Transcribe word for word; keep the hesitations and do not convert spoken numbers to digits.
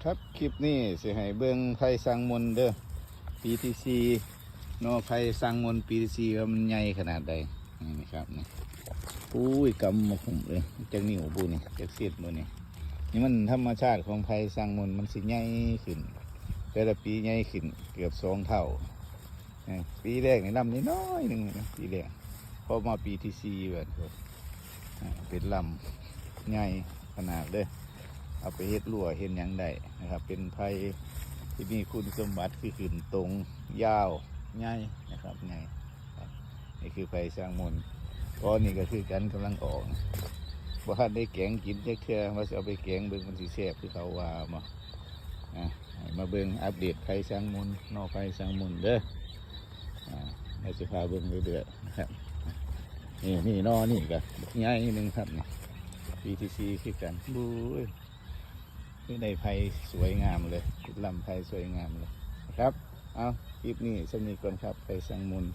ครับ คลิปนี้สิให้เบิ่งไผ่สร้างมนต์เด้อ ปีที่สี่ หน่อไผ่สร้างมนต์ปีที่สี่ ว่ามันใหญ่ขนาดใด นี่นะครับ นี่ อุ้ย กำบ่คุ้มเลย จักนิ้วบุนี่ จักเศษบุนี่ นี่มันธรรมชาติของไผ่สร้างมนต์ มันสิใหญ่ขึ้น แต่ละปีใหญ่ขึ้นเกือบสองเท่า เออ ปีแรกนี่ลำน้อยๆหนึ่งนะ ปีแรก พอมาปีที่สี่ แบบ อ่า เป็นลำใหญ่ขนาดเลย เอาไปเฮ็ดรั้วเฮ็ดหยังได้นะครับ เป็นไผ่ที่มีคุณสมบัติคือขึ้นตรง ยาว ใหญ่นะครับ ใหญ่ครับ นี่คือไผ่สร้างมนต์ กอนี่ก็คือกัน กำลังออก บ่ทันได้แกงกินจักเทื่อ ว่าสิเอาไปแกงเบิ่งมันสิแซ่บคือเขาว่าบ่ อ่ะ ให้มาเบิ่งอัปเดตไผ่สร้างมนต์ หน่อไผ่สร้างมนต์เด้อ อ่า เดี๋ยวสิพาเบิ่งเรื่อยๆนะครับ นี่ นี่หน่อนี่ก็บักใหญ่หนึ่งครับ นี่ ปีที่สี่ คือกัน บุ้ย คือได้ไผ่สวยงามเลย ลำไผ่สวยงามเลยนะครับ เอา คลิปนี้ส่ำนี้ก่อนครับ ไผ่สร้างมนต์